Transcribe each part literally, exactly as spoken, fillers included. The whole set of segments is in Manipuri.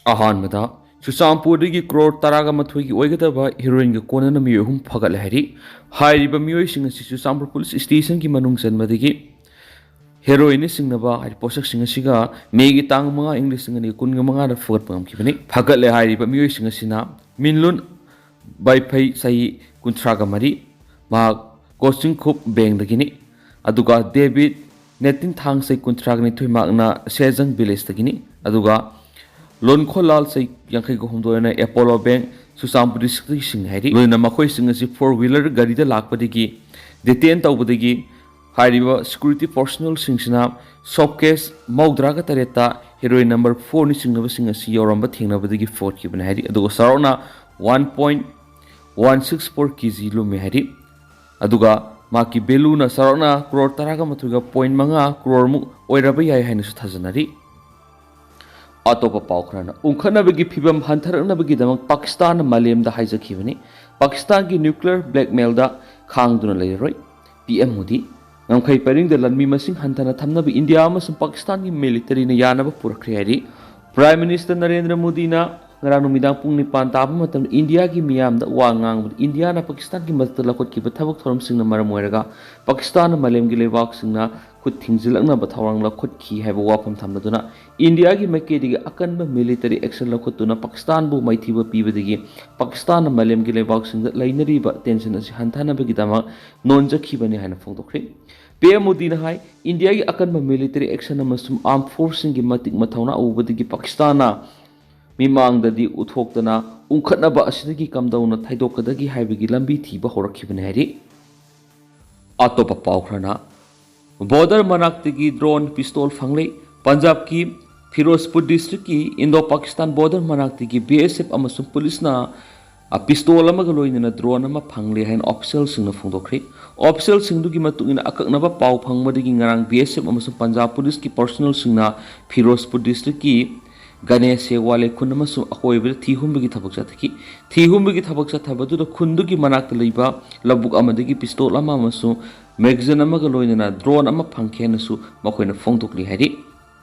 ꯑꯍꯥꯟꯕꯗ, ꯆꯨꯔꯆꯥꯟꯄꯨꯔꯗꯒꯤ ꯀ꯭ꯔꯣꯔ ꯇꯔꯥꯒ ꯃꯥꯊꯣꯏꯒꯤ ꯑꯣꯏꯒꯗꯕ ꯍꯦꯔꯣꯏꯟꯒ ꯀꯣꯟꯅꯅ ꯃꯤꯑꯣꯏ ꯑꯍꯨꯝ ꯐꯒꯠꯂꯦ ꯍꯥꯏꯔꯤ꯫ ꯍꯥꯏꯔꯤꯕ ꯃꯤꯑꯣꯏꯁꯤꯡ ꯑꯁꯤ ꯆꯨꯔꯆꯥꯟꯄꯨꯔ ꯄꯨꯂꯤꯁ ꯁ꯭ꯇꯦꯁꯟꯒꯤ ꯃꯅꯨꯡ ꯆꯟꯕꯗꯒꯤ ꯍꯦꯔꯣꯏꯟꯅ ꯆꯤꯡꯅꯕ ꯍꯥꯏꯗꯤ ꯄꯣꯠꯁꯛꯁꯤꯡ ꯑꯁꯤꯒ ꯃꯦꯒꯤ ꯇꯥꯡ ꯃꯉꯥ, ꯏꯪ ꯂꯤꯁꯤꯡ ꯑꯅꯤ ꯀꯨꯟꯒ ꯃꯉꯥꯗ ꯐꯒꯠꯄ ꯉꯝꯈꯤꯕꯅꯤ꯫ ꯐꯒꯠꯂꯦ ꯍꯥꯏꯔꯤꯕ ꯃꯤꯑꯣꯏꯁꯤꯡ ꯑꯁꯤꯅ ꯃꯤꯟꯂꯨꯟ ꯕꯥꯏꯐꯩ, ꯆꯍꯤ ꯀꯨꯟꯊ꯭ꯔꯥꯒ ꯃꯔꯤ, ꯃꯍꯥꯛ ꯀꯣꯆꯤꯡꯈꯨꯞ ꯕꯦꯡꯗꯒꯤꯅꯤ꯫ ꯑꯗꯨꯒ ꯗꯦꯕꯤꯠ ꯅꯦꯇꯤꯟ ꯊꯥꯡ, ꯆꯍꯤ ꯀꯨꯟꯊ꯭ꯔꯥꯒ ꯅꯤꯊꯣꯏ, ꯃꯍꯥꯛꯅ ꯁꯦꯖꯪ ꯚꯤꯂꯦꯖꯇꯒꯤꯅꯤ꯫ ꯑꯗꯨꯒ ꯂꯣꯟꯈꯣꯂꯥꯜ, ꯆꯍꯤ ꯌꯥꯡꯈꯩꯒ ꯍꯨꯝꯗꯣꯏꯅ ꯑꯦꯄꯣꯂꯣ ꯕꯦꯡ ꯆꯨꯔꯆꯥꯟꯄꯨꯔ ꯗꯤꯁꯇ꯭ꯔꯤꯛꯇꯒꯤ ꯁꯤꯡꯅꯤ ꯍꯥꯏꯔꯤ꯫ ꯂꯣꯏꯅꯅ ꯃꯈꯣꯏꯁꯤꯡ ꯑꯁꯤ ꯐꯣꯔ ꯋꯤꯂꯔ ꯒꯥꯔꯤꯗ ꯂꯥꯛꯄꯗꯒꯤ ꯗꯤꯇꯦꯟ ꯇꯧꯕꯗꯒꯤ ꯍꯥꯏꯔꯤꯕ ꯁꯦꯀ꯭ꯌꯨꯔꯤꯇꯤ ꯄꯔꯁꯣꯅꯦꯜꯁꯤꯡꯁꯤꯅ ꯁꯣꯞ ꯀꯦꯁ ꯃꯧꯗ꯭ꯔꯥꯒ ꯇꯔꯦꯠꯇ ꯍꯦꯔꯣꯏꯟ ꯅꯝꯕꯔ ꯐꯣꯔꯅ ꯆꯤꯡꯅꯕꯁꯤꯡ ꯑꯁꯤ ꯌꯧꯔꯝꯕ ꯊꯦꯡꯅꯕꯗꯒꯤ ꯐꯒꯠꯈꯤꯕꯅꯤ ꯍꯥꯏꯔꯤ꯫ ꯑꯗꯨꯒ ꯆꯥꯎꯔꯥꯛꯅ one point one six four K G ꯂꯨꯝꯃꯤ ꯍꯥꯏꯔꯤ꯫ ꯑꯗꯨꯒ ꯃꯍꯥꯛꯀꯤ ꯚꯦꯂꯨꯅ ꯆꯥꯎꯔꯥꯛꯅ ꯀ꯭ꯔꯣꯔ ꯇꯔꯥꯒ ꯃꯥꯊꯣꯏꯒ ꯄꯣꯏꯟ ꯃꯉꯥ ꯀ꯭ꯔꯣꯔꯃꯨꯛ ꯑꯣꯏꯔꯕ ꯌꯥꯏ ꯍꯥꯏꯅꯁꯨ ꯊꯥꯖꯅꯔꯤ꯫ ꯑꯇꯣꯞꯄ ꯄꯥꯎ ꯈꯔꯅ, ꯎꯪꯈꯠꯅꯕꯒꯤ ꯐꯤꯚꯝ ꯍꯟꯊꯔꯛꯅꯕꯒꯤꯗꯃꯛ ꯄꯥꯀꯤꯁꯇꯥꯟꯅ ꯃꯥꯂꯦꯝꯗ ꯍꯥꯏꯖꯈꯤꯕꯅꯤ꯫ ꯄꯥꯀꯤꯁꯇꯥꯟꯒꯤ ꯅ꯭ꯌꯨꯀ꯭ꯂꯤꯌꯔ ꯕ꯭ꯂꯦꯛꯃꯦꯜꯗ ꯈꯥꯡꯗꯨꯅ ꯂꯩꯔꯔꯣꯏ꯫ P M Modi. ꯉꯝꯈꯩ ꯄꯔꯤꯡꯗ ꯂꯥꯟꯃꯤ ꯃꯁꯤꯡ ꯍꯟꯊꯅ ꯊꯝꯅꯕ ꯏꯟꯗꯤꯌꯥ ꯑꯃꯁꯨꯡ ꯄꯥꯀꯤꯁꯇꯥꯟꯒꯤ ꯃꯤꯂꯤꯇꯔꯤꯅ ꯌꯥꯅꯕ ꯄꯨꯔꯛꯈ꯭ꯔꯦ ꯍꯥꯏꯔꯤ꯫ ꯄ꯭ꯔꯥꯏꯝ ꯃꯤꯅꯤꯁꯇꯔ ꯅꯔꯦꯟꯗ꯭ꯔ ꯃꯣꯗꯤꯅ ꯉꯔꯥꯡ ꯅꯨꯃꯤꯗꯥꯡ ꯄꯨꯡ ꯅꯤꯄꯥꯟ ꯇꯥꯕ ꯃꯇꯝꯗ ꯏꯟꯗꯤꯌꯥꯒꯤ ꯃꯤꯌꯥꯝꯗ ꯋꯥ ꯉꯥꯡꯕꯗ ꯏꯟꯗꯤꯌꯥꯅ ꯄꯥꯀꯤꯁꯇꯥꯟꯒꯤ ꯃꯊꯛꯇ ꯂꯧꯈꯠꯈꯤꯕ ꯊꯕꯛ ꯊꯧꯔꯝꯁꯤꯡꯅ ꯃꯔꯝ ꯑꯣꯏꯔꯒ ꯄꯥꯀꯤꯁꯇꯥꯟꯅ ꯃꯥꯂꯦꯝꯒꯤ ꯂꯩꯕꯥꯛꯁꯤꯡꯅ ꯈꯨꯠ ꯊꯤꯡꯖꯤꯜꯂꯛꯅꯕ ꯊꯧꯔꯥꯡ ꯂꯧꯈꯠꯈꯤ ꯍꯥꯏꯕ ꯋꯥꯐꯝ ꯊꯝꯂꯗꯨꯅ ꯏꯟꯗꯤꯌꯥꯒꯤ ꯃꯥꯏꯀꯩꯗꯒꯤ ꯑꯀꯟꯕ ꯃꯤꯂꯤꯇꯔꯤ ꯑꯦꯛꯁꯟ ꯂꯧꯈꯠꯇꯨꯅ ꯄꯥꯀꯤꯁꯇꯥꯟꯕꯨ ꯃꯥꯏꯊꯤꯕ ꯄꯤꯕꯗꯒꯤ ꯄꯥꯀꯤꯁꯇꯥꯟꯅ ꯃꯥꯂꯦꯝꯒꯤ ꯂꯩꯕꯥꯛꯁꯤꯡꯗ ꯂꯩꯅꯔꯤꯕ ꯇꯦꯟꯁꯟ ꯑꯁꯤ ꯍꯟꯊꯅꯕꯒꯤꯗꯃꯛ ꯅꯣꯟꯖꯈꯤꯕꯅꯤ ꯍꯥꯏꯅ ꯐꯣꯡꯗꯣꯛꯈ꯭ꯔꯦ꯫ ꯄꯤ ꯑꯦꯝ ꯃꯣꯗꯤꯅ ꯍꯥꯏ, ꯏꯟꯗꯤꯌꯥꯒꯤ ꯑꯀꯟꯕ ꯃꯤꯂꯤꯇꯔꯤ ꯑꯦꯛꯁꯟ ꯑꯃꯁꯨꯡ ꯑꯥꯔꯝ ꯐꯣꯔꯁꯁꯤꯡꯒꯤ ꯃꯇꯤꯛ ꯃꯊꯧꯅꯥ ꯎꯕꯗꯒꯤ ꯄꯥꯀꯤꯁꯇꯥꯟꯅ ꯃꯤꯃꯥꯡꯗꯗꯤ ꯎꯠꯊꯣꯛꯇꯅ ꯎꯪꯈꯠꯅꯕ ꯑꯁꯤꯗꯒꯤ ꯀꯝꯗꯧꯅ ꯊꯩꯗꯣꯛꯀꯗꯒꯦ ꯍꯥꯏꯕꯒꯤ ꯂꯝꯕꯤ ꯊꯤꯕ ꯍꯧꯔꯛꯈꯤꯕꯅꯤ ꯍꯥꯏꯔꯤ꯫ ꯑꯇꯣꯞꯄ ꯄꯥꯎ ꯈꯔꯅ, ꯕꯣꯔꯗꯔ ꯃꯅꯥꯛꯇꯒꯤ ꯗ꯭ꯔꯣꯟ ꯄꯤꯁꯇꯣꯜ ꯐꯪꯂꯦ꯫ ꯄꯟꯖꯥꯕꯀꯤ ꯐꯤꯔꯣꯖꯄꯨꯔ ꯗꯤꯁꯇ꯭ꯔꯤꯛꯀꯤ ꯏꯟꯗꯣ ꯄꯥꯀꯤꯁꯇꯥꯟ ꯕꯣꯔꯗꯔ ꯃꯅꯥꯛꯇꯒꯤ ꯕꯤ ꯑꯦꯁ ꯑꯦꯐ ꯑꯃꯁꯨꯡ ꯄꯨꯂꯤꯁꯅ, ꯑ, ꯄꯤꯁꯇꯣꯜ ꯑꯃꯒ ꯂꯣꯏꯅꯅ ꯗ꯭ꯔꯣꯟ ꯑꯃ ꯐꯪꯂꯦ ꯍꯥꯏꯅ ꯑꯣꯐꯤꯁꯤꯌꯦꯜꯁꯤꯡꯅ ꯐꯣꯡꯗꯣꯛꯈ꯭ꯔꯦ꯫ ꯑꯣꯐꯤꯁꯤꯌꯦꯜꯁꯤꯡꯗꯨꯒꯤ ꯃꯇꯨꯡ ꯏꯟꯅ, ꯑꯀꯛꯅꯕ ꯄꯥꯎ ꯐꯪꯕꯗꯒꯤ ꯉꯔꯥꯡ ꯕꯤ ꯑꯦꯁ ꯑꯦꯐ ꯑꯃꯁꯨꯡ ꯄꯟꯖꯥꯕ ꯄꯨꯂꯤꯁꯀꯤ ꯄꯔꯁꯣꯅꯦꯜꯁꯤꯡꯅ ꯐꯤꯔꯣꯖꯄꯨꯔ ꯗꯤꯁꯇ꯭ꯔꯤꯛꯀꯤ ꯒꯅꯦꯁꯦꯋꯥꯂꯦ ꯈꯨꯟ ꯑꯃꯁꯨꯡ ꯑꯀꯣꯏꯕꯗ ꯊꯤ ꯍꯨꯝꯕꯒꯤ ꯊꯕꯛ ꯆꯠꯊꯈꯤ꯫ ꯊꯤ ꯍꯨꯝꯕꯒꯤ ꯊꯕꯛ ꯆꯠꯊꯕꯗꯨꯗ ꯈꯨꯟꯗꯨꯒꯤ ꯃꯅꯥꯛꯇ ꯂꯩꯕ ꯂꯧꯕꯨꯛ ꯑꯃꯗꯒꯤ ꯄꯤꯁꯇꯣꯜ ꯑꯃ ꯑꯃꯁꯨꯡ ꯃꯦꯒꯥꯖꯤꯟ ꯑꯃꯒ ꯂꯣꯏꯅꯅ ꯗ꯭ꯔꯣꯟ ꯑꯃ ꯐꯪꯈꯤ ꯍꯥꯏꯅꯁꯨ ꯃꯈꯣꯏꯅ ꯐꯣꯡꯗꯣꯛꯂꯤ ꯍꯥꯏꯔꯤ꯫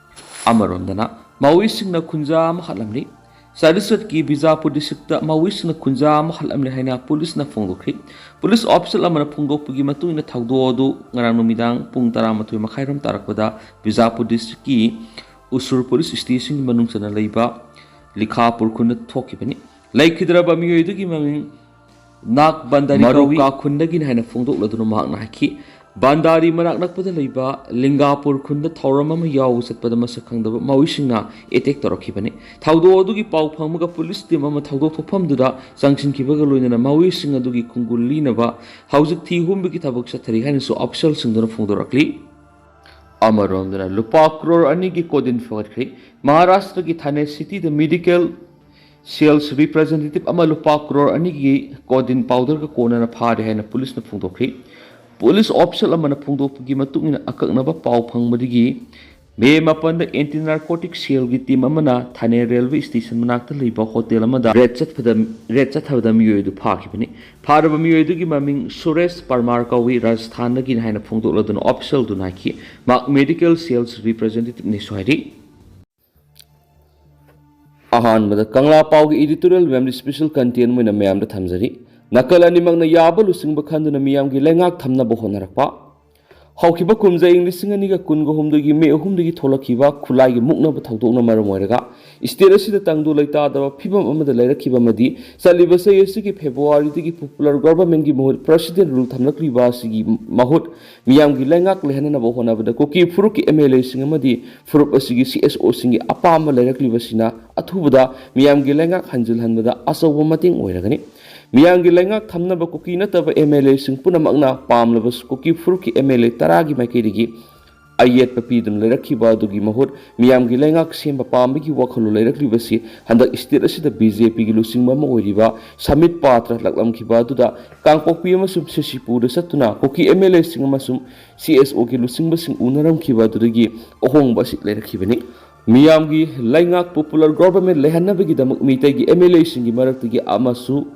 ꯑꯃꯔꯣꯝꯗꯅ, ꯃꯥꯑꯣꯏꯁꯤꯡꯅ ꯈꯨꯟꯖꯥ ꯑꯃ ꯍꯥꯠꯂꯝꯂꯤ꯫ ꯆꯇꯤꯁꯒꯔꯒꯤ ꯕꯤꯖꯥꯄꯨꯔ ꯗꯤꯁꯇ꯭ꯔꯤꯛꯇ ꯃꯥꯑꯣꯏꯁꯤꯡꯅ ꯈꯨꯟꯖꯥ ꯑꯃ ꯍꯥꯠꯂꯝꯂꯦ ꯍꯥꯏꯅ ꯄꯨꯂꯤꯁꯅ ꯐꯣꯡꯗꯣꯛꯈ꯭ꯔꯤ꯫ ꯄꯨꯂꯤꯁ ꯑꯣꯐꯤꯁꯤꯌꯦꯜ ꯑꯃꯅ ꯐꯣꯡꯗꯣꯛꯄꯒꯤ ꯃꯇꯨꯡ ꯏꯟꯅ ꯊꯧꯗꯣꯛ ꯑꯗꯨ ꯉꯔꯥꯡ ꯅꯨꯃꯤꯗꯥꯡ ꯄꯨꯡ ꯇꯔꯥꯃꯥꯊꯣꯏ ꯃꯈꯥꯏꯔꯣꯝ ꯇꯥꯔꯛꯄꯗ ꯕꯤꯖꯥꯄꯨꯔ ꯗꯤꯁꯇ꯭ꯔꯤꯛꯀꯤ ꯎꯁꯨꯔ ꯄꯨꯂꯤꯁ ꯁ꯭ꯇꯦꯁꯟꯒꯤ ꯃꯅꯨꯡ ꯆꯟꯅ ꯂꯩꯕ ꯂꯤꯈꯥꯄꯨꯔ ꯈꯨꯟꯗ ꯊꯣꯛꯈꯤꯕꯅꯤ꯫ ꯂꯩꯈꯤꯗ꯭ꯔꯕ ꯃꯤꯑꯣꯏꯗꯨꯒꯤ ꯃꯃꯤꯡ ꯅꯥꯒ ꯕꯟꯗꯥꯔꯤ ꯃꯔꯨ ꯀꯧꯏ꯫ ꯀꯥ ꯈꯨꯟꯗꯒꯤꯅꯤ ꯍꯥꯏꯅ ꯐꯣꯡꯗꯣꯛꯂꯗꯨꯅ ꯃꯍꯥꯛꯅ ꯍꯥꯏꯈꯤ꯫ ꯕꯟꯗꯥꯔꯤ ꯃꯅꯥꯛ ꯅꯛꯄꯗ ꯂꯩꯕ ꯂꯤꯡꯒꯥꯄꯨꯔ ꯈꯨꯟꯗ ꯊꯧꯔꯝ ꯑꯃ ꯌꯥꯎꯕ ꯆꯠꯄꯗ ꯃꯁꯛ ꯈꯪꯗꯕ ꯃꯥꯑꯣꯏꯁꯤꯡꯅ ꯑꯦꯇꯦꯛ ꯇꯧꯔꯛꯈꯤꯕꯅꯤ꯫ ꯊꯧꯗꯣꯛ ꯑꯗꯨꯒꯤ ꯄꯥꯎ ꯐꯪꯕꯒ ꯄꯨꯂꯤꯁ ꯇꯤꯝ ꯑꯃ ꯊꯧꯗꯣꯛ ꯊꯣꯛꯐꯝꯗꯨꯗ ꯆꯪꯁꯤꯟꯈꯤꯕꯒ ꯂꯣꯏꯅꯅ ꯃꯥꯑꯣꯏꯁꯤꯡ ꯑꯗꯨꯒꯤ ꯈꯣꯡꯒꯨꯜ ꯂꯤꯅꯕ ꯍꯧꯖꯤꯛ ꯊꯤ ꯍꯨꯝꯕꯒꯤ ꯊꯕꯛ ꯆꯠꯊꯔꯤ ꯍꯥꯏꯅꯁꯨ ꯑꯣꯐꯤꯁꯤꯌꯦꯜꯁꯤꯡꯗꯨꯅ ꯐꯣꯡꯗꯣꯔꯛꯂꯤ꯫ ꯑꯃꯔꯣꯝꯗꯅ ꯂꯨꯄꯥ ꯀ꯭ꯔꯣꯔ ꯑꯅꯤꯒꯤ ꯀꯣꯗꯤꯟ ꯐꯒꯠꯈ꯭ꯔꯤ꯫ ꯃꯍꯥꯔꯥꯁꯇ꯭ꯔꯒꯤ ꯊꯥꯅꯦ ꯁꯤꯇꯤꯗ ꯃꯦꯗꯤꯀꯦꯜ ꯁꯦꯜꯁ ꯔꯤꯄ꯭ꯔꯖꯦꯟꯇꯦꯇꯤꯚ ꯑꯃ ꯂꯨꯄꯥ ꯀ꯭ꯔꯣꯔ ꯑꯅꯤꯒꯤ ꯀꯣꯗꯤꯟ ꯄꯥꯎꯗꯔꯒ ꯀꯣꯟꯅꯅ ꯐꯥꯔꯦ ꯍꯥꯏꯅ ꯄꯨꯂꯤꯁꯅ ꯐꯣꯡꯗꯣꯛꯈ꯭ꯔꯤ꯫ ꯄꯨꯂꯤꯁ ꯑꯣꯐꯤꯁꯤꯌꯦꯜ ꯑꯃꯅ ꯐꯣꯡꯗꯣꯛꯄꯒꯤ ꯃꯇꯨꯡ ꯏꯟꯅ ꯑꯀꯛꯅꯕ ꯄꯥꯎ ꯐꯪꯕꯗꯒꯤ ꯃꯦ ꯃꯥꯄꯟꯗ ꯑꯦꯟꯇꯤ ꯅꯥꯔꯀꯣꯇꯤꯛ ꯁꯦꯜꯒꯤ ꯇꯤꯝ ꯑꯃꯅ ꯊꯥꯅꯦ ꯔꯦꯜꯋꯦ ꯁ꯭ꯇꯦꯁꯟ ꯃꯅꯥꯛꯇ ꯂꯩꯕ ꯍꯣꯇꯦꯜ ꯑꯃꯗ ꯔꯦꯗ ꯆꯠꯄꯗ, ꯔꯦꯗ ꯆꯠꯊꯕꯗ ꯃꯤꯑꯣꯏ ꯑꯗꯨ ꯐꯥꯈꯤꯕꯅꯤ꯫ ꯐꯥꯔꯕ ꯃꯤꯑꯣꯏ ꯑꯗꯨꯒꯤ ꯃꯃꯤꯡ ꯁꯨꯔꯦꯁ ꯄꯔꯃꯥꯔ ꯀꯧꯏ, ꯔꯥꯖꯁꯊꯥꯟꯗꯒꯤꯅꯤ ꯍꯥꯏꯅ ꯐꯣꯡꯗꯣꯛꯂꯗꯨꯅ ꯑꯣꯐꯤꯁꯤꯌꯦꯜꯗꯨꯅ ꯍꯥꯏꯈꯤ꯫ ꯃꯍꯥꯛ ꯃꯦꯗꯤꯀꯦꯜ ꯁꯦꯜꯁ ꯔꯤꯄ꯭ꯔꯖꯦꯟꯇꯦꯇꯤꯚꯅꯤꯁꯨ ꯍꯥꯏꯔꯤ꯫ ꯑꯍꯥꯟꯕꯗ ꯀꯪꯂꯥ ꯄꯥꯎꯒꯤ ꯏꯗꯤꯇꯣꯔꯤꯌꯦꯜ ꯃꯌꯥꯝꯗꯤ ꯁ꯭ꯄꯦꯁꯦꯜ ꯀꯟꯇꯦꯟ ꯑꯣꯏꯅ ꯃꯌꯥꯝꯗ ꯊꯝꯖꯔꯤ꯫ ꯅꯥꯀꯜ ꯑꯅꯤꯃꯛꯅ ꯌꯥꯕ ꯂꯨꯆꯤꯡꯕ ꯈꯟꯗꯨꯅ ꯃꯤꯌꯥꯝꯒꯤ ꯂꯩꯉꯥꯛ ꯊꯝꯅꯕ ꯍꯣꯠꯅꯔꯛꯄ꯫ ꯍꯧꯈꯤꯕ ꯀꯨꯝꯖꯥ ꯏꯪ ꯂꯤꯁꯤꯡ ꯑꯅꯤꯒ ꯀꯨꯟꯒ ꯍꯨꯝꯗꯣꯏꯒꯤ ꯃꯦ ꯑꯍꯨꯝꯗꯒꯤ ꯊꯣꯛꯂꯛꯈꯤꯕ ꯈꯨꯠꯂꯥꯏꯒꯤ ꯃꯨꯛꯅꯕ ꯊꯧꯗꯣꯛꯅ ꯃꯔꯝ ꯑꯣꯏꯔꯒ ꯁ꯭ꯇꯦꯠ ꯑꯁꯤꯗ ꯇꯪꯗꯨ ꯂꯩꯇꯥꯗꯕ ꯐꯤꯕꯝ ꯑꯃꯗ ꯂꯩꯔꯛꯈꯤꯕ ꯑꯃꯗꯤ ꯆꯠꯂꯤꯕ ꯆꯍꯤ ꯑꯁꯤꯒꯤ ꯐꯦꯕ꯭ꯔꯨꯋꯥꯔꯤꯗꯒꯤ ꯄꯣꯄꯨꯂꯔ ꯒꯣꯚꯔꯟꯃꯦꯟꯠꯀꯤ ꯃꯍꯨꯠ ꯄ꯭ꯔꯦꯁꯤꯗꯦꯟꯠ ꯔꯨꯜ ꯊꯝꯂꯛꯂꯤꯕ ꯑꯁꯤꯒꯤ ꯃꯍꯨꯠ ꯃꯤꯌꯥꯝꯒꯤ ꯂꯩꯉꯥꯛ ꯂꯩꯍꯟꯅꯅꯕ ꯍꯣꯠꯅꯕꯗ ꯀꯨꯀꯤ ꯐꯨꯔꯨꯞꯀꯤ ꯑꯦꯝ ꯑꯦꯜ ꯑꯦꯁꯤꯡ ꯑꯃꯗꯤ ꯐꯨꯔꯨꯞ ꯑꯁꯤꯒꯤ ꯁꯤ ꯑꯦꯁ ꯑꯣꯁꯤꯡꯒꯤ ꯑꯄꯥꯝꯕ ꯂꯩꯔꯛꯂꯤꯕꯁꯤꯅ ꯑꯊꯨꯕꯗ ꯃꯤꯌꯥꯝꯒꯤ ꯂꯩꯉꯥꯛ ꯍꯟꯖꯤꯜꯍꯟꯕꯗ ꯑꯆꯧꯕ ꯃꯇꯦꯡ ꯑꯣꯏꯔꯒꯅꯤ꯫ ꯃꯤꯌꯥꯝꯒꯤ ꯂꯩꯉꯥꯛ ꯊꯝꯅꯕ ꯀꯨꯀꯤ ꯅꯠꯇꯕ ꯑꯦꯝ ꯑꯦꯜ ꯑꯦꯁꯤꯡ ꯄꯨꯝꯅꯃꯛꯅ ꯄꯥꯝꯂꯕꯁꯨ ꯀꯨꯀꯤ ꯐꯨꯔꯨꯞꯀꯤ ꯑꯦꯝ ꯑꯦꯜ ꯑꯦ ꯇꯔꯥꯒꯤ ꯃꯥꯏꯀꯩꯗꯒꯤ ꯑꯌꯦꯠꯄ ꯄꯤꯗꯨꯅ ꯂꯩꯔꯛꯈꯤꯕ ꯑꯗꯨꯒꯤ ꯃꯍꯨꯠ ꯃꯤꯌꯥꯝꯒꯤ ꯂꯩꯉꯥꯛ ꯁꯦꯝꯕ ꯄꯥꯝꯕꯒꯤ ꯋꯥꯈꯜꯂꯣꯟ ꯂꯩꯔꯛꯂꯤꯕꯁꯤ ꯍꯟꯗꯛ ꯁ꯭ꯇꯦꯠ ꯑꯁꯤꯗ ꯕꯤ ꯖꯦ ꯄꯤꯒꯤ ꯂꯨꯆꯤꯡꯕ ꯑꯃ ꯑꯣꯏꯔꯤꯕ ꯁꯃꯤꯠ ꯄꯥꯇ꯭ꯔ ꯂꯥꯛꯂꯝꯈꯤꯕ ꯑꯗꯨꯗ ꯀꯥꯡꯄꯣꯛꯄꯤ ꯑꯃꯁꯨꯡ ꯁꯤꯁꯤꯄꯨꯔꯗ ꯆꯠꯇꯨꯅ ꯀꯨꯀꯤ ꯑꯦꯝ ꯑꯦꯜ ꯑꯦꯁꯤꯡ ꯑꯃꯁꯨꯡ ꯁꯤ ꯑꯦꯁ ꯑꯣꯒꯤ ꯂꯨꯆꯤꯡꯕꯁꯤꯡ ꯎꯅꯔꯝꯈꯤꯕ ꯑꯗꯨꯗꯒꯤ ꯑꯍꯣꯡꯕ ꯑꯁꯤ ꯂꯩꯔꯛꯈꯤꯕꯅꯤ꯫ ꯃꯤꯌꯥꯝꯒꯤ ꯂꯩꯉꯥꯛ ꯄꯣꯄꯨꯂꯔ ꯒꯣꯚꯔꯟꯃꯦꯟꯠ ꯂꯩꯍꯟꯅꯕꯒꯤꯗꯃꯛ ꯃꯤꯇꯩꯒꯤ ꯑꯦꯝ ꯑꯦꯜ ꯑꯦꯁꯤꯡꯒꯤ ꯃꯔꯛꯇꯒꯤ ꯑꯃꯁꯨ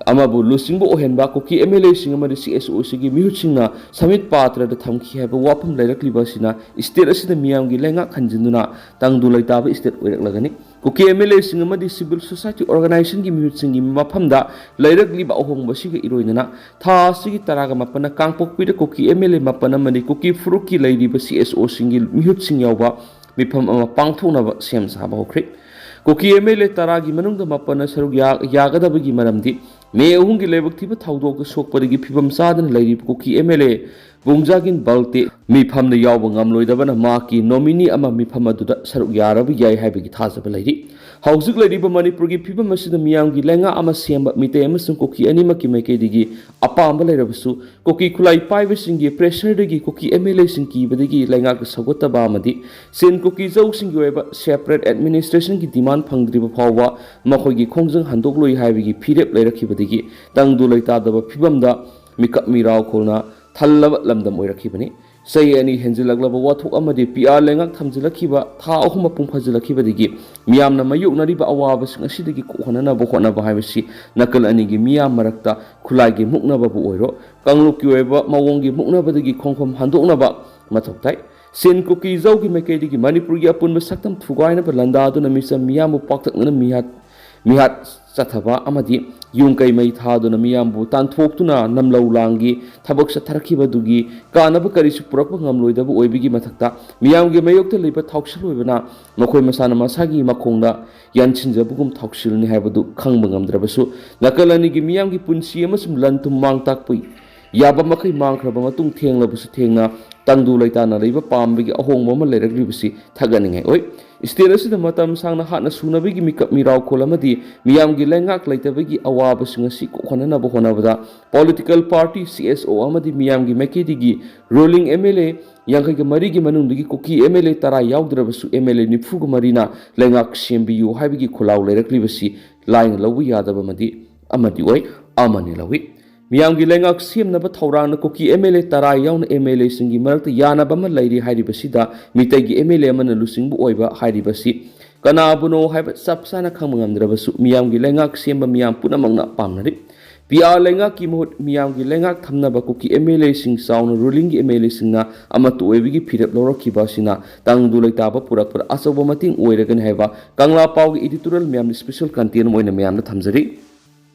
ꯑꯃꯕꯨ ꯂꯨꯆꯤꯡꯕ ꯑꯣꯏꯍꯟꯕ ꯀꯨꯀꯤ ꯑꯦꯝ ꯑꯦꯜ ꯑꯦꯁꯤꯡ ꯑꯃꯗꯤ ꯁꯤ ꯑꯦꯁ ꯑꯣꯁꯤꯒꯤ ꯃꯤꯍꯨꯠꯁꯤꯡꯅ ꯁꯃꯤꯠ ꯄꯥꯇ꯭ꯔꯗ ꯊꯝꯈꯤ ꯍꯥꯏꯕ ꯋꯥꯐꯝ ꯂꯩꯔꯛꯂꯤꯕ ꯑꯁꯤꯅ ꯁ꯭ꯇꯦꯠ ꯑꯁꯤꯗ ꯃꯤꯌꯥꯝꯒꯤ ꯂꯩꯉꯥꯛ ꯍꯟꯖꯤꯟꯗꯨꯅ ꯇꯪꯗꯨ ꯂꯩꯇꯥꯕ ꯁ꯭ꯇꯦꯠ ꯑꯣꯏꯔꯛꯂꯒꯅꯤ꯫ ꯀꯨꯀꯤ ꯑꯦꯝ ꯑꯦꯜ ꯑꯦꯁꯤꯡ ꯑꯃꯗꯤ ꯁꯤꯚꯤꯜ ꯁꯣꯁꯥꯏꯇꯤ ꯑꯣꯔꯒꯅꯥꯏꯖꯦꯁꯟꯒꯤ ꯃꯤꯍꯨꯠꯁꯤꯡꯒꯤ ꯃꯐꯝꯗ ꯂꯩꯔꯛꯂꯤꯕ ꯑꯍꯣꯡꯕ ꯑꯁꯤꯒ ꯏꯔꯣꯏꯅꯅ ꯊꯥ ꯑꯁꯤꯒꯤ ꯇꯔꯥꯒ ꯃꯥꯄꯟꯅ ꯀꯥꯡꯄꯣꯛꯄꯤꯗ ꯀꯨꯀꯤ ꯑꯦꯝ ꯑꯦꯜ ꯑꯦ ꯃꯥꯄꯟ ꯑꯃꯗꯤ ꯀꯨꯀꯤ ꯐꯨꯔꯨꯞꯀꯤ ꯂꯩꯔꯤꯕ ꯁꯤ ꯑꯦꯁ ꯑꯣꯁꯤꯡꯒꯤ ꯃꯤꯍꯨꯠꯁꯤꯡ ꯌꯥꯎꯕ ꯃꯤꯐꯝ ꯑꯃ ꯄꯥꯡꯊꯣꯛꯅꯕ ꯁꯦꯝ ꯁꯥꯕ ꯍꯧꯈ꯭ꯔꯦ꯫ ꯀꯨꯀꯤ ꯑꯦꯝ ꯑꯦꯜ ꯑꯦ ꯇꯔꯥꯒꯤ ꯃꯅꯨꯡꯗ ꯃꯥꯄꯟꯅ ꯁꯔꯨꯛ ꯌꯥ-, ꯌꯥꯒꯗꯕꯒꯤ ꯃꯔꯝꯗꯤ ꯃꯦ ꯑꯍꯨꯝꯒꯤ ꯂꯥꯏꯕꯛ ꯊꯤꯕ ꯊꯧꯗꯣꯛꯇ ꯁꯣꯛꯄꯗꯒꯤ ꯐꯤꯕꯝ ꯆꯥꯗꯅ ꯂꯩꯔꯤꯕ ꯀꯨꯀꯤ ꯑꯦꯝ ꯑꯦꯜ ꯑꯦ ꯕꯨꯡꯖꯥꯒꯤꯟ ꯕꯜꯇꯦ ꯃꯤꯐꯝꯗ ꯌꯥꯎꯕ ꯉꯝꯂꯣꯏꯗꯕꯅ ꯃꯍꯥꯛꯀꯤ ꯅꯣꯃꯤꯅꯤ ꯑꯃ ꯃꯤꯐꯝ ꯑꯗꯨꯗ ꯁꯔꯨꯛ ꯌꯥꯔꯕ ꯌꯥꯏ ꯍꯥꯏꯕꯒꯤ ꯊꯥꯖꯕ ꯂꯩꯔꯤ꯫ ꯍꯧꯖꯤꯛ ꯂꯩꯔꯤꯕ ꯃꯅꯤꯄꯨꯔꯒꯤ ꯐꯤꯕꯝ ꯑꯁꯤꯗ ꯃꯤꯌꯥꯝꯒꯤ ꯂꯩꯉꯥꯛ ꯑꯃ ꯁꯦꯝꯕ ꯃꯤꯇꯩ ꯑꯃꯁꯨꯡ ꯀꯨꯀꯤ ꯑꯅꯤꯃꯛꯀꯤ ꯃꯥꯏꯀꯩꯗꯒꯤ ꯑꯄꯥꯝꯕ ꯂꯩꯔꯕꯁꯨ, ꯀꯨꯀꯤ ꯈꯨꯠꯂꯥꯏ ꯄꯥꯏꯕꯁꯤꯡꯒꯤ ꯄ꯭ꯔꯦꯁꯔꯗꯒꯤ ꯀꯨꯀꯤ ꯑꯦꯝ ꯑꯦꯜ ꯑꯦꯁꯤꯡ ꯀꯤꯕꯗꯒꯤ ꯂꯩꯉꯥꯛꯇ ꯁꯧꯒꯠꯇꯕ ꯑꯃꯗꯤ ꯆꯤꯟ ꯀꯨꯀꯤ ꯖꯧꯁꯤꯡꯒꯤ ꯑꯣꯏꯕ ꯁꯦꯄꯔꯦꯠ ꯑꯦꯗꯃꯤꯅꯤꯁꯇ꯭ꯔꯦꯁꯟꯒꯤ ꯗꯤꯃꯥꯟ ꯐꯪꯗ꯭ꯔꯤꯕ ꯐꯥꯎꯕ ꯃꯈꯣꯏꯒꯤ ꯈꯣꯡꯖꯪ ꯍꯟꯗꯣꯛꯂꯣꯏ ꯍꯥꯏꯕꯒꯤ ꯐꯤꯔꯦꯞ ꯂꯩꯔꯛꯈꯤꯕꯗꯒꯤ ꯇꯪꯗꯨ ꯂꯩꯇꯥꯗꯕ ꯐꯤꯕꯝꯗ ꯃꯤꯀꯞ ꯃꯤꯔꯥꯎꯈꯣꯜꯅ ꯊꯜꯂꯕ ꯂꯝꯗꯝ ꯑꯣꯏꯔꯛꯈꯤꯕꯅꯤ꯫ ꯆꯍꯤ ꯑꯅꯤ ꯍꯦꯟꯖꯤꯜꯂꯛꯂꯕ ꯋꯥꯊꯣꯛ ꯑꯃꯗꯤ ꯄꯤ ꯑꯥꯔ ꯂꯩꯉꯥꯛ ꯊꯝꯖꯤꯜꯂꯛꯈꯤꯕ ꯊꯥ ꯑꯍꯨꯝ ꯃꯄꯨꯡ ꯐꯥꯖꯤꯜꯂꯛꯈꯤꯕꯗꯒꯤ ꯃꯤꯌꯥꯝꯅ ꯃꯥꯌꯣꯛꯅꯔꯤꯕ ꯑꯋꯥꯕꯁꯤꯡ ꯑꯁꯤꯗꯒꯤ ꯀꯣꯛꯍꯟꯅꯅꯕ ꯍꯣꯠꯅꯕ ꯍꯥꯏꯕꯁꯤ ꯅꯥꯀꯜ ꯑꯅꯤꯒꯤ ꯃꯤꯌꯥꯝ ꯃꯔꯛꯇ ꯈꯨꯠꯂꯥꯏꯒꯤ ꯃꯨꯛꯅꯕꯕꯨ ꯑꯣꯏꯔꯣ, ꯀꯥꯡꯂꯨꯞꯀꯤ ꯑꯣꯏꯕ ꯃꯑꯣꯡꯒꯤ ꯃꯨꯛꯅꯕꯗꯒꯤ ꯈꯣꯡꯐꯝ ꯍꯟꯗꯣꯛꯅꯕ ꯃꯊꯧ ꯇꯥꯏ꯫ ꯆꯤꯟ ꯀꯨꯀꯤ ꯖꯧꯒꯤ ꯃꯥꯏꯀꯩꯗꯒꯤ ꯃꯅꯤꯄꯨꯔꯒꯤ ꯑꯄꯨꯟꯕ ꯁꯛꯇꯝ ꯊꯨꯒꯥꯏꯅꯕ ꯂꯥꯟꯗꯥꯗꯨꯅ ꯃꯤꯆꯝ ꯃꯤꯌꯥꯝꯕꯨ ꯄꯥꯛꯇꯛꯅꯅ ꯃꯤꯍꯥꯠ, ꯃꯤꯍꯥꯠ ꯆꯠꯊꯕ ꯑꯃꯗꯤ ꯌꯨꯝ ꯀꯩ ꯃꯩ ꯊꯥꯗꯨꯅ ꯃꯤꯌꯥꯝꯕꯨ ꯇꯥꯟꯊꯣꯛꯇꯨꯅ ꯅꯝꯂꯧ ꯂꯥꯡꯒꯤ ꯊꯕꯛ ꯆꯠꯊꯔꯛꯈꯤꯕꯗꯨꯒꯤ ꯀꯥꯟꯅꯕ ꯀꯔꯤꯁꯨ ꯄꯨꯔꯛꯄ ꯉꯝꯂꯣꯏꯗꯕ ꯑꯣꯏꯕꯒꯤ ꯃꯊꯛꯇ, ꯃꯤꯌꯥꯝꯒꯤ ꯃꯥꯌꯣꯛꯇ ꯂꯩꯕ ꯊꯧꯁꯤꯜ ꯑꯣꯏꯕꯅ ꯃꯈꯣꯏ ꯃꯁꯥꯅ ꯃꯁꯥꯒꯤ ꯃꯈꯣꯡꯗ ꯌꯥꯟꯁꯤꯟꯖꯕꯒꯨꯝ ꯊꯧꯁꯤꯜꯅꯤ ꯍꯥꯏꯕꯗꯨ ꯈꯪꯕ ꯉꯝꯗ꯭ꯔꯕꯁꯨ, ꯅꯥꯀꯜ ꯑꯅꯤꯒꯤ ꯃꯤꯌꯥꯝꯒꯤ ꯄꯨꯟꯁꯤ ꯑꯃꯁꯨꯡ ꯂꯟ ꯊꯨꯝ ꯃꯥꯡ ꯇꯥꯛꯄ ꯌꯥꯕ ꯃꯈꯩ ꯃꯥꯡꯈ꯭ꯔꯕ ꯃꯇꯨꯡ, ꯊꯦꯡꯂꯕꯁꯨ ꯊꯦꯡꯅ ꯇꯪꯗꯨ ꯂꯩꯇꯥꯅ ꯂꯩꯕ ꯄꯥꯝꯕꯒꯤ ꯑꯍꯣꯡꯕ ꯑꯃ ꯂꯩꯔꯛꯂꯤꯕꯁꯤ ꯊꯥꯒꯠꯅꯤꯡꯉꯥꯏ ꯑꯣꯏ꯫ ꯁ꯭ꯇꯦꯠ ꯑꯁꯤꯗ ꯃꯇꯝ ꯁꯥꯡꯅ ꯍꯥꯠꯅ ꯁꯨꯅꯕꯒꯤ ꯃꯤꯀꯞ ꯃꯤꯔꯥꯎꯈꯣꯜ ꯑꯃꯗꯤ ꯃꯤꯌꯥꯝꯒꯤ ꯂꯩꯉꯥꯛ ꯂꯩꯇꯕꯒꯤ ꯑꯋꯥꯕꯁꯤꯡ ꯑꯁꯤ ꯀꯣꯛꯍꯟꯅꯅꯕ ꯍꯣꯠꯅꯕꯗ, ꯄꯣꯂꯤꯇꯤꯀꯦꯜ ꯄꯥꯔꯇꯤ, ꯁꯤ ꯑꯦꯁ ꯑꯣ ꯑꯃꯗꯤ ꯃꯤꯌꯥꯝꯒꯤ ꯃꯥꯏꯀꯩꯗꯒꯤ ꯔꯨꯂꯤꯡ ꯑꯦꯝ ꯑꯦꯜ ꯑꯦ ꯌꯥꯡꯈꯩꯒ ꯃꯔꯤꯒꯤ ꯃꯅꯨꯡꯗꯒꯤ ꯀꯨꯀꯤ ꯑꯦꯝ ꯑꯦꯜ ꯑꯦ ꯇꯔꯥ ꯌꯥꯎꯗ꯭ꯔꯕꯁꯨ, ꯑꯦꯝ ꯑꯦꯜ ꯑꯦ ꯅꯤꯐꯨꯒ ꯃꯔꯤꯅ ꯂꯩꯉꯥꯛ ꯁꯦꯝꯕꯤꯌꯨ ꯍꯥꯏꯕꯒꯤ ꯈꯣꯜꯂꯥꯎ ꯂꯩꯔꯛꯂꯤꯕꯁꯤ ꯂꯥꯏꯅ ꯂꯧꯕ ꯌꯥꯗꯕ ꯑꯃꯗꯤ ꯑꯃꯗꯤ ꯑꯣꯏ, ꯑꯃꯅꯤ ꯂꯧꯏ꯫ ꯃꯤꯌꯥꯝꯒꯤ ꯂꯩꯉꯥꯛ ꯁꯦꯝꯅꯕ ꯊꯧꯔꯥꯡꯅ ꯀꯨꯀꯤ ꯑꯦꯝ ꯑꯦꯜ ꯑꯦ ꯇꯔꯥ ꯌꯥꯎꯅ ꯑꯦꯝ ꯑꯦꯜ ꯑꯦꯁꯤꯡꯒꯤ ꯃꯔꯛꯇ ꯌꯥꯅꯕ ꯑꯃ ꯂꯩꯔꯤ ꯍꯥꯏꯔꯤꯕꯁꯤꯗ ꯃꯤꯇꯩꯒꯤ ꯑꯦꯝ ꯑꯦꯜ ꯑꯦ ꯑꯃꯅ ꯂꯨꯆꯤꯡꯕ ꯑꯣꯏꯕ ꯍꯥꯏꯔꯤꯕꯁꯤ ꯀꯅꯥꯕꯨꯅꯣ ꯍꯥꯏꯕ ꯆꯞ ꯆꯥꯅ ꯈꯪꯕ ꯉꯝꯗ꯭ꯔꯕꯁꯨ ꯃꯤꯌꯥꯝꯒꯤ ꯂꯩꯉꯥꯛ ꯁꯦꯝꯕ ꯃꯤꯌꯥꯝ ꯄꯨꯝꯅꯃꯛꯅ ꯄꯥꯝꯅꯔꯤ꯫ ꯄꯤ ꯑꯥꯔ ꯂꯩꯉꯥꯛꯀꯤ ꯃꯍꯨꯠ ꯃꯤꯌꯥꯝꯒꯤ ꯂꯩꯉꯥꯛ ꯊꯝꯅꯕ ꯀꯨꯀꯤ ꯑꯦꯝ ꯑꯦꯜ ꯑꯦꯁꯤꯡ, ꯆꯥꯎꯅ ꯔꯨꯂꯤꯡꯒꯤ ꯑꯦꯝ ꯑꯦꯜ ꯑꯦꯁꯤꯡꯅ ꯑꯃꯠꯇ ꯑꯣꯏꯕꯒꯤ ꯐꯤꯔꯦꯞ ꯂꯧꯔꯛꯈꯤꯕ ꯑꯁꯤꯅ ꯇꯪꯗꯨ ꯂꯩꯇꯥꯕ ꯄꯨꯔꯛꯄꯗ ꯑꯆꯧꯕ ꯃꯇꯦꯡ ꯑꯣꯏꯔꯒꯅꯤ ꯍꯥꯏꯕ ꯀꯪꯂꯥ ꯄꯥꯎꯒꯤ editorial ꯃꯌꯥꯝꯅ special content ꯑꯃ ꯑꯣꯏꯅ ꯃꯌꯥꯝꯗ ꯊꯝꯖꯔꯤ꯫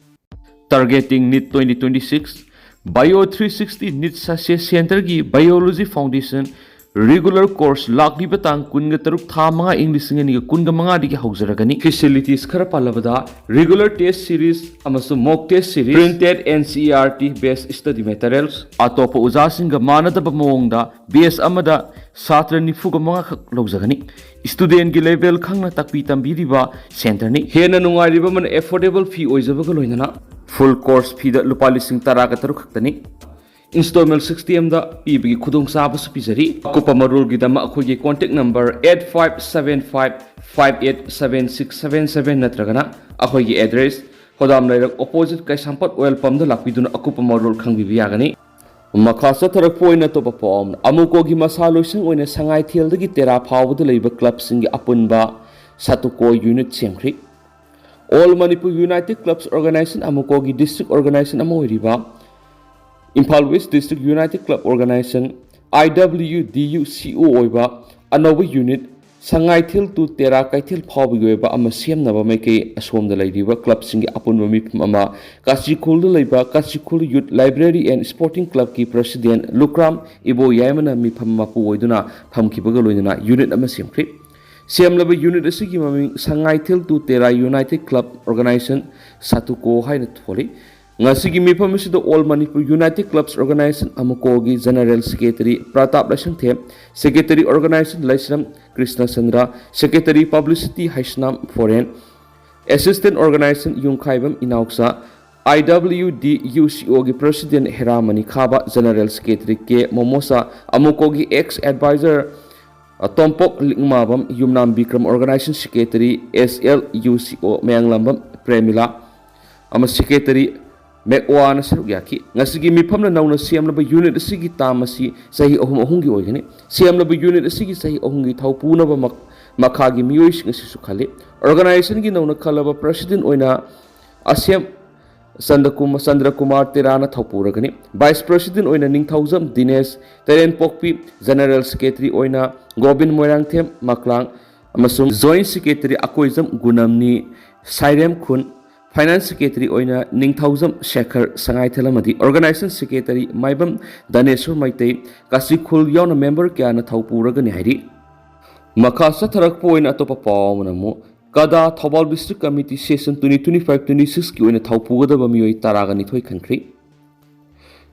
Targeting NEET twenty twenty-six, Bio three sixty NEET Success Centreꯒꯤ Biology Foundation regular course ꯂꯥꯛꯂꯤꯕ ꯇꯥꯡ ꯀꯨꯟꯒ ꯇꯔꯨꯛ ꯊꯥ ꯃꯉꯥ ꯏꯪ ꯂꯤꯁꯤꯡ ꯑꯅꯤꯒ ꯀꯨꯟꯒ ꯃꯉꯥꯗꯒꯤ ꯍꯧꯖꯔꯒꯅꯤ꯫ Facilities ꯈꯔ ꯄꯜꯂꯕꯗ, regular test series ꯑꯃꯁꯨꯡ mock test series, printed N C E R T based study materials, ꯑꯇꯣꯞꯄ ꯑꯣꯖꯥꯁꯤꯡꯒ ꯃꯥꯟꯅꯗꯕ ꯃꯑꯣꯡꯗ batch ꯑꯃꯗ ꯁꯥꯇ꯭ꯔ ꯅꯤꯐꯨꯒ ꯃꯉꯥ ꯈꯛ ꯂꯧꯖꯒꯅꯤ꯫ Studentꯒꯤ level ꯈꯪꯅ ꯇꯥꯛꯄꯤ ꯇꯝꯕꯤꯔꯤꯕ centreꯅꯤ꯫ ꯍꯦꯟꯅ ꯅꯨꯡꯉꯥꯏꯔꯤꯕ ꯑꯃꯅ affordable fee ꯑꯣꯏꯖꯕꯒ ꯂꯣꯏꯅꯅ full course feeꯗ ꯂꯨꯄꯥ ꯂꯤꯁꯤꯡ ꯇꯔꯥꯒ ꯇꯔꯨꯛ ꯈꯛꯇꯅꯤ꯫ Installment systemꯗ ꯄꯤꯕꯒꯤ ꯈꯨꯗꯣꯡꯆꯥꯕꯁꯨ ꯄꯤꯖꯔꯤ꯫ ꯑꯀꯨꯞꯄ ꯃꯔꯣꯜꯒꯤꯗꯃꯛ ꯑꯩꯈꯣꯏꯒꯤ contact number eight five seven five five eight seven six seven seven ꯅꯠꯇ꯭ꯔꯒꯅ ꯑꯩꯈꯣꯏꯒꯤ address, ꯍꯣꯗꯥꯝ ꯂꯩꯔꯛ opposite ꯀꯩꯁꯥꯝꯄꯥꯠ oil pumpꯗ ꯂꯥꯛꯄꯤꯗꯨꯅ ꯑꯀꯨꯞꯄ ꯃꯔꯣꯜ ꯈꯪꯕꯤꯕ ꯌꯥꯒꯅꯤ꯫ ꯃꯈꯥ ꯆꯠꯊꯔꯛꯄ ꯑꯣꯏꯅ ꯑꯇꯣꯞꯄ ꯄꯥꯎ ꯑꯃꯅ, ꯑꯃꯨꯀꯣꯒꯤ ꯃꯁꯥ ꯂꯣꯏꯁꯪ ꯑꯣꯏꯅ ꯁꯉꯥꯏꯊꯦꯜꯗꯒꯤ ꯇꯦꯔꯥ ꯐꯥꯎꯕꯗ ꯂꯩꯕ clubꯁꯤꯡꯒꯤ ꯑꯄꯨꯟꯕ ꯁꯥꯇꯨꯀꯣ unit ꯁꯦꯝꯈ꯭ꯔꯤ꯫ All Manipur United Clubs Organization ꯑꯃꯨꯀꯣꯒꯤ district organization ꯑꯃ ꯑꯣꯏꯔꯤꯕ Imphal West District United Club Organization, I W D U C O ꯑꯣꯏꯕ ꯑꯅꯧꯕ unit ꯁꯉꯥꯏꯊꯦꯜ to ꯇꯦꯔꯥ ꯀꯩꯊꯦꯜ ꯐꯥꯎꯕꯒꯤ ꯑꯣꯏꯕ ꯑꯃ ꯁꯦꯝꯅꯕ ꯃꯥꯏꯀꯩ ꯑꯁꯣꯝꯗ ꯂꯩꯔꯤꯕ clubꯁꯤꯡꯒꯤ ꯑꯄꯨꯟꯕ ꯃꯤꯐꯝ ꯑꯃ ꯀꯥꯆꯤꯈꯨꯜꯗ ꯂꯩꯕ ꯀꯥꯆꯤꯈꯨꯜ Youth Library and Sporting Clubꯀꯤ president ꯂꯨꯀ꯭ꯔꯥꯝ ꯏꯕꯣꯌꯥꯏꯃꯅ ꯃꯤꯐꯝ ꯃꯄꯨ ꯑꯣꯏꯗꯨꯅ ꯐꯝꯈꯤꯕꯒ ꯂꯣꯏꯅꯅ unit ꯑꯃ ꯁꯦꯝꯈ꯭ꯔꯤ꯫ ꯁꯦꯝꯂꯕ unit ꯑꯁꯤꯒꯤ ꯃꯃꯤꯡ Sangaithel to Tera United Club Organization ꯁꯥꯇꯨꯀꯣ ꯍꯥꯏꯅ ꯊꯣꯜꯂꯤ꯫ ꯉꯁꯤꯒꯤ ꯃꯤꯐꯝ ꯑꯁꯤꯗ All Manipur United Clubs Organization ꯑꯃꯨꯀꯣꯒꯤ General Secretary Pratap Laishangthem, Secretary Organization Laishram Krishna Chandra, Secretary Publicity Heisnam Phoren, Assistant Organization Yumkhaibam Inaocha, I W D U C Oꯒꯤ President Heramani Khaba, General Secretary K ꯃꯣꯃꯣꯆꯥ, ꯑꯃꯨꯀꯣꯒꯤ ex advisor Tompok ꯂꯤꯛꯃꯥꯕꯝ, ꯌꯨꯝꯅꯥꯝ Bikram, Organization Secretary S L U C O ꯃꯌꯥꯡꯂꯥꯝꯕꯝ ꯄ꯭ꯔꯦꯃꯤꯂꯥ, ꯑꯃ Secretary ꯃꯦꯛꯋꯥꯅ ꯁꯔꯨꯛ ꯌꯥꯈꯤ꯫ ꯉꯁꯤꯒꯤ ꯃꯤꯐꯝꯅ ꯅꯧꯅ ꯁꯦꯝꯂꯕ unit ꯑꯁꯤꯒꯤ term ꯑꯁꯤ ꯆꯍꯤ ꯑꯍꯨꯝ ꯑꯍꯨꯝꯒꯤ ꯑꯣꯏꯒꯅꯤ꯫ ꯁꯦꯝꯂꯕ unit ꯑꯁꯤꯒꯤ ꯆꯍꯤ ꯑꯍꯨꯝꯒꯤ ꯊꯧ ꯄꯨꯅꯕ ꯃꯛ-, ꯃꯈꯥꯒꯤ ꯃꯤꯑꯣꯏꯁꯤꯡ ꯑꯁꯤꯁꯨ ꯈꯜꯂꯤ꯫ Organizationꯒꯤ ꯅꯧꯅ ꯈꯜꯂꯕ President ꯑꯣꯏꯅ ꯑꯁꯦꯝ ꯆꯟꯗ꯭ꯔꯀꯨꯃꯥ-, ꯆꯟꯗ꯭ꯔꯀꯨꯃꯥꯔ ꯇꯦꯔꯥꯅ ꯊꯧꯄꯨꯔꯒꯅꯤ꯫ Vice President ꯑꯣꯏꯅ ꯅꯤꯡꯊꯧꯖꯝ ꯗꯤꯅꯦꯁ ꯇꯔꯦꯟꯄꯣꯛꯄꯤ, General Secretary ꯑꯣꯏꯅ ꯒꯣꯕꯤꯟ ꯃꯣꯏꯔꯥꯡꯊꯦꯝ ꯃꯀ꯭ꯂꯥꯡ ꯑꯃꯁꯨꯡ Joint Secretary ꯑꯀꯣꯏꯖꯝ ꯒꯨꯅꯝꯅꯤ ꯁꯥꯏꯔꯦꯝ ꯈꯨꯟ, Finance Secretary ꯑꯣꯏꯅ ꯅꯤꯡꯊꯧꯖꯝ ꯁꯦꯈꯔ ꯁꯉꯥꯏꯊꯦꯜ ꯑꯃꯗꯤ Organization Secretary ꯃꯥꯏꯕꯝ ꯗꯥꯅꯦꯁꯣꯔ ꯃꯩꯇꯩ, ꯀꯥꯁꯤꯈꯨꯜ ꯌꯥꯎꯅ member ꯀꯌꯥꯅ ꯊꯧꯄꯨꯔꯒꯅꯤ ꯍꯥꯏꯔꯤ꯫ ꯃꯈꯥ ꯆꯠꯊꯔꯛꯄ ꯑꯣꯏꯅ ꯑꯇꯣꯞꯄ ꯄꯥꯎ ꯑꯃꯅ ꯑꯃꯨꯛ ꯀꯗꯥ Thoubal District Committee Session twenty twenty-five twenty-six ꯀꯤ ꯑꯣꯏꯅ ꯊꯧꯄꯨꯒꯗꯕ ꯃꯤꯑꯣꯏ ꯇꯔꯥꯒ ꯅꯤꯊꯣꯏ ꯈꯟꯈ꯭ꯔꯤ꯫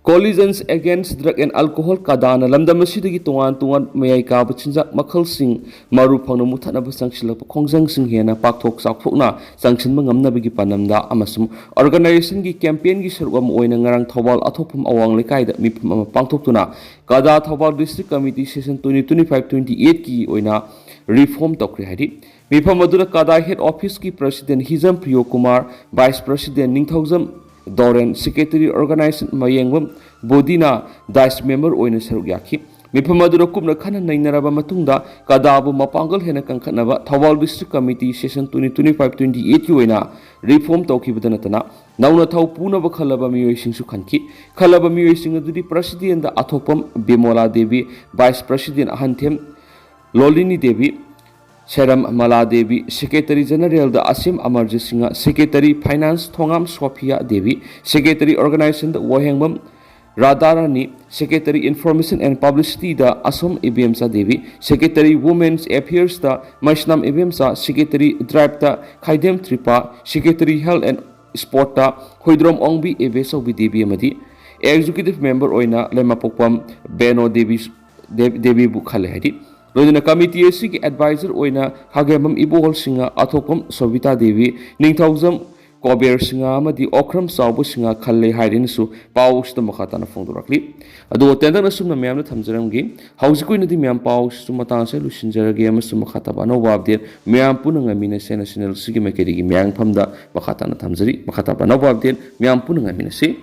Coalitions Against Drug and Alcohol ꯀꯗꯥꯅ ꯂꯝꯗꯝ ꯑꯁꯤꯗꯒꯤ ꯇꯣꯉꯥꯟ ꯇꯣꯉꯥꯟ ꯃꯌꯥꯏ ꯀꯥꯕ ꯆꯤꯟꯖꯥꯛ ꯃꯈꯜꯁꯤꯡ ꯃꯔꯨ ꯐꯪꯅ ꯃꯨꯊꯠꯅꯕ ꯆꯪꯁꯤꯜꯂꯛꯄ ꯈꯣꯡꯖꯪꯁꯤꯡ ꯍꯦꯟꯅ ꯄꯥꯛꯊꯣꯛ ꯆꯥꯎꯊꯣꯛꯅ ꯆꯪꯁꯤꯟꯕ ꯉꯝꯅꯕꯒꯤ ꯄꯥꯟꯗꯝꯗ ꯑꯃꯁꯨꯡ organizationꯒꯤ campaignꯒꯤ ꯁꯔꯨꯛ ꯑꯃ ꯑꯣꯏꯅ ꯉꯔꯥꯡ ꯊꯧꯕꯥꯜ ꯑꯊꯣꯛꯐꯝ ꯑꯋꯥꯡ ꯂꯩꯀꯥꯏꯗ ꯃꯤꯐꯝ ꯑꯃ ꯄꯥꯡꯊꯣꯛꯇꯨꯅ ꯀꯗꯥ Thoubal District Committee Session twenty twenty-five twenty-eightꯀꯤ ꯑꯣꯏꯅ reform ꯇꯧꯈ꯭ꯔꯦ ꯍꯥꯏꯔꯤ꯫ ꯃꯤꯐꯝ ꯑꯗꯨꯗ ꯀꯗꯥ Head Officeꯀꯤ President ꯍꯤꯖꯝ ꯄ꯭ꯔꯤꯌꯣ ꯀꯨꯃꯥꯔ, Vice President ꯅꯤꯡꯊꯧꯖꯝ ꯗꯣꯔꯦꯟ, Secretary Organization ꯃꯌꯦꯡꯕꯝ ꯕꯣꯗꯤꯅꯥ, Dice member ꯑꯣꯏꯅ ꯁꯔꯨꯛ ꯌꯥꯈꯤ꯫ ꯃꯤꯐꯝ ꯑꯗꯨꯗ ꯀꯨꯞꯅ ꯈꯟꯅ ꯅꯩꯅꯔꯕ ꯃꯇꯨꯡꯗ ꯀꯗꯥꯕꯨ ꯃꯄꯥꯡꯒꯜ ꯍꯦꯟꯅ ꯀꯟꯈꯠꯅꯕ Thoubal District Committee Session twenty twenty-five twenty-eightꯀꯤ ꯑꯣꯏꯅ reform ꯇꯧꯈꯤꯕꯗ ꯅꯠꯇꯅ ꯅꯧꯅ ꯊꯧ ꯄꯨꯅꯕ ꯈꯜꯂꯕ ꯃꯤꯑꯣꯏꯁꯤꯡꯁꯨ ꯈꯟꯈꯤ꯫ ꯈꯜꯂꯕ ꯃꯤꯑꯣꯏꯁꯤꯡ ꯑꯗꯨꯗꯤ Presidentꯗ ꯑꯊꯣꯛꯄꯝ ꯕꯤꯃꯣꯂꯥ Devi, Vice President ꯑꯍꯟꯊꯦꯝ ꯂꯣꯂꯤꯅꯤ Devi, ꯁꯦꯔꯝ ꯃꯂꯥ Devi, Secretary Generalꯗ ꯑꯁꯤꯝ Amarjeet Singh, Secretary Finance Thongam Sophia Devi, Secretary Organizationꯗ Wahengbam ꯔꯥꯙꯥꯔꯥꯅꯤ, Secretary Information and Publicityꯗ ꯑꯁꯣꯝ ꯏꯕꯦꯝꯆꯥ Devi, Secretary Women's Affairsꯇ Meisnam ꯏꯕꯦꯝꯆꯥ, Secretary Driveꯇ Khaidem ꯇ꯭ꯔꯤꯄꯥ, Secretary Health and Sportꯇ Huidrom ꯑꯣꯡꯕꯤ ꯏꯕꯦꯆꯧꯕꯤ ꯗꯦꯕꯤ ꯑꯃꯗꯤ Executive Member ꯑꯣꯏꯅ ꯂꯩꯃꯄꯣꯛꯄꯝ ꯕꯦꯅꯣ ꯗꯦꯕꯤ, ꯗꯦ-, ꯗꯦꯕꯤꯕꯨ ꯈꯜꯂꯦ ꯍꯥꯏꯗꯤ꯫ ꯂꯣꯏꯅꯅ committee ꯑꯁꯤꯒꯤ advisor ꯑꯣꯏꯅ ꯈꯥꯒꯦꯝꯕꯝ ꯏꯕꯣꯍꯣꯜ ꯁꯤꯡꯍ, ꯑꯊꯣꯛꯄꯝ ꯁꯣꯕꯤꯇꯥ ꯗꯦꯕꯤ, ꯅꯤꯡꯊꯧꯖꯝ ꯀꯣꯕꯦꯔ ꯁꯤꯡꯍ ꯑꯃꯗꯤ ꯑꯣꯈ꯭ꯔꯝ ꯆꯥꯎꯕ ꯁꯤꯡꯍ ꯈꯜꯂꯦ ꯍꯥꯏꯔꯤꯅꯁꯨ ꯄꯥꯎ ꯑꯁꯤꯗ ꯃꯈꯥ ꯇꯥꯅ ꯐꯣꯡꯗꯣꯔꯛꯂꯤ꯫ ꯑꯗꯨꯒ ꯇꯦꯟꯇꯛꯅ ꯁꯨꯝꯅ ꯃꯌꯥꯝꯗ ꯊꯝꯖꯔꯝꯒꯦ꯫ ꯍꯧꯖꯤꯛꯀꯤ ꯑꯣꯏꯅꯗꯤ ꯃꯌꯥꯝ ꯄꯥꯎ ꯑꯁꯤꯁꯨ ꯃꯇꯥꯡ ꯑꯁꯤꯗ ꯂꯣꯏꯁꯤꯟꯖꯔꯒꯦ ꯑꯃꯁꯨꯡ ꯃꯈꯥ ꯇꯥꯕ ꯑꯅꯧꯕ update ꯃꯌꯥꯝ ꯄꯨꯟꯅ ꯉꯥꯏꯃꯤꯟꯅꯁꯦꯅ channel ꯑꯁꯤꯒꯤ ꯃꯥꯏꯀꯩꯗꯒꯤ ꯃꯌꯥꯝꯐꯝꯗ ꯃꯈꯥ ꯇꯥꯅ ꯊꯝꯖꯔꯤ꯫ ꯃꯈꯥ ꯇꯥꯕ ꯑꯅꯧꯕ update ꯃꯌꯥꯝ ꯄꯨꯟꯅ ꯉꯥꯏꯃꯤꯟꯅꯁꯤ꯫